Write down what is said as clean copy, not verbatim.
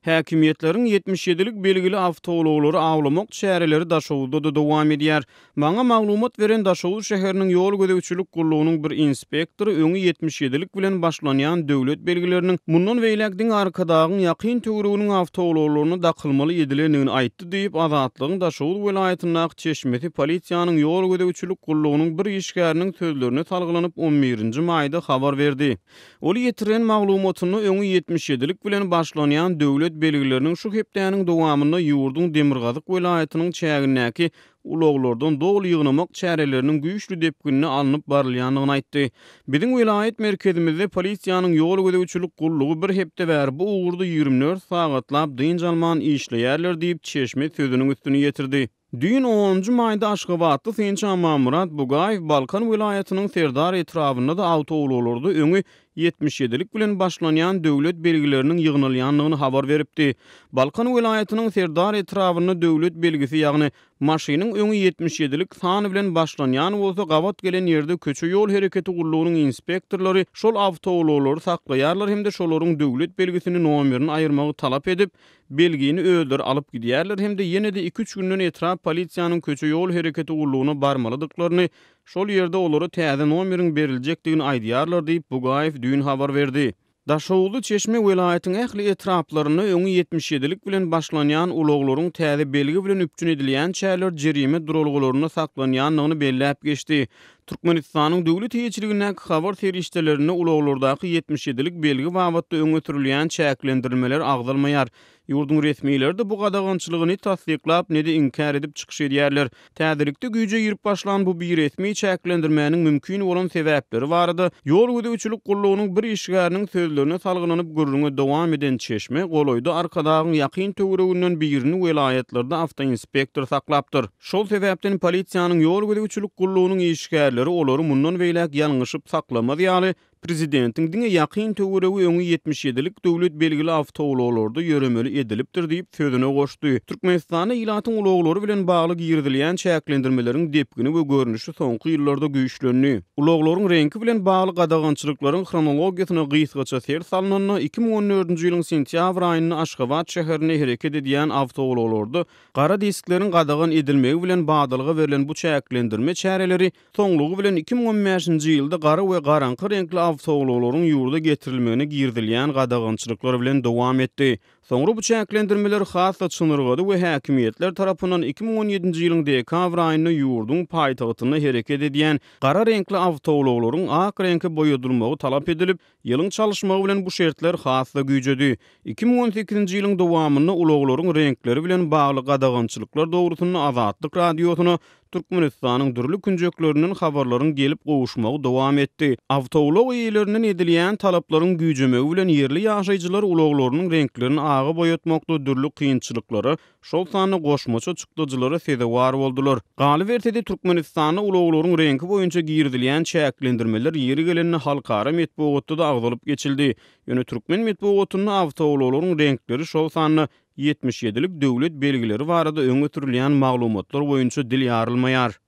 Häkimiýetleriň 77-lik belgili awtoulaglary awlamak çäreleri Daşoguzda-da dowam edýär. Maňa maglumat beren Daşoguz şäheriniň ýol gözegçilik gullugynyň bir inspektory öňi 77-lik bilen başlanýan döwlet belgileriniň mundan beýläk diňe Arkadagyň ýakyn töwereginiň awtoulaglaryna dakylmaly edilendigini aýtdy diýip, Azatlygyň Daşoguz welaýatyndaky çeşmesi polisiýanyň ýol gözegçilik gullugynyň bir işgäriniň sözlerine salgylanyp, on birinji maýda habar berdi. Ol ýetiren maglumatynda öňi 77-lik bilen başlanýan döwlet belgileriniň şu hepdäniň dowamynda ýurduň demirgazyk welaýatynyň çägindäki ulaglardan doly ýygnamak çäreleriniň güýçli depginde alnyp barylýandygyny aýtdy. Biziň welaýat merkezimizde polisiýanyň ýol gözegçilik gullugy bir hepde bäri bu ugurda 24 sagatlap dynç alman işleýärler diýip, çeşme sözüniň üstüni ýetirdi. Düýn onunjy maýda aşgabatly synçy Amanmyrat Bugaýew Balkan welaýatynyň Serdar etrabynda-da awtoulaglarda öňi 77-lik bilen başlanýan döwlet belgileriniň ýygnalýandygyny habar beripdi. Balkan welaýatynyň Serdar etrabynda döwlet belgisi, ýagny maşynyň öňi 77-lik san bilen başlanýan bolsa, gabat gelen ýerde köçe-ýol hereketi gullugynyň inspektorlary şol awtoulaglary saklaýarlar hem-de şolaryň döwlet belgisini nomerini aýyrmagy talap edip, Belgini özleri alyp gidýärler hem-de ýene-de iki-üç günden etrap polisiýanyň köçe-ýol hereketi gullugyna barmalydyklaryny, şol ýerde olara täze nomeriň beriljekdigini aýdýarlar diýip, Bugaýew düýn habar berdi. Daşoguzly çeşme welaýatyň ähli etraplarynda öňi 77-lik bilen başlanýan ulaglaryň täze belgi bilen üpjün edilýänçäler jerime duralgalarynda saklanýandygyny belläp geçdi. Türkmenistanyň döwlet eýeçiligindäki habar serişdelerinde ulaglardaky 77-lik belgi babatda öňe sürülýän çäklendirilmeler agzalmaýar. Ýurduň resmileri-de bu gadagançylygy ne tassyklap, ne-de inkär edip çykyş edýärler. Täzelikde güýje girip başlan bu biresmi çäklendirmäniň mümkin bolan sebäpleri barada Ýol gözegçilik gullugynyň bir işgäriniň sözlerine salgylanyp gürrüňe dowam eden çeşme golaýda Arkadagyň ýakyn töwereginden birini welaýatlarda awtoinspektor saklapdyr. Şol sebäpden polisiýanyň ýol gözegçilik gullugynyň işgärleri olary mundan beýläk ýalňyşyp saklamaz ýaly, prezidentiň diňe ýakyn töweregi öňi 77-lik döwlet belgili awtoulaglarda ýöremeli edilipdir diýip, sözüne goşdy. Türkmenistanda ilatyň ulaglary bilen bagly girizilýän çäklendirmeleriň depgini we görnüşi soňky ýyllarda güýçlendi. Ulaglaryň reňki bilen bagly gadagançylyklaryň hronologiýasyna gysgaça ser salnanda, 2014-nji ýylyň sentýabr aýynda Aşgabat şäherinde hereket edýän awtoulaglarda Gara diskleriň gadagan edilmegi bilen badalga berlen bu çäklendirme çäreleri soňlugy bilen 2015-nji ýylda gara we garaňky reňkli awtoulaglaryň ýurda getirilmegine girizilýän gadagançylyklar bilen dowam etdi. Soňra bu çäklendirmeler has-da çynyrgady we häkimiýetler tarapyndan 2017-nji ýylyň dekabr aýynda ýurduň paýtagtynda hereket edýän gara reňkli awtoulaglaryň ak reňke boýadylmagy talap edilip, Ýylyň çalyşmagy bilen bu şertler has-da güýjedi. 2018-nji ýylyň dowamynda ulaglaryň reňkleri bilen bagly gadagançylyklar dogrusynda Azatlyk Radiosyna Türkmenistanyň dürli künjeklerinden habarlaryň gelip gowuşmagy dowam etdi. Awtoulag eýelerinden edilýän talaplaryň güýjemegi bilen ýerli ýaşaýjylar ulaglarynyň reňklerini aga boýatmakda dürli kynçylyklara şol sanda goşmaça çykdajylara sezewar boldular. Galyberse-de, Türkmenistanda ulaglaryň reňki boýunça girizilýän çäklendirmeler ýeri gelende halkara metbugatda-da agzalyp geçildi. Ýöne türkmen metbugatynda awtoulaglaryň reňkleri, şol sanda 77-lik döwlet belgileri barada öňe sürülýän maglumatlar boýunça dil ýarylmaýar.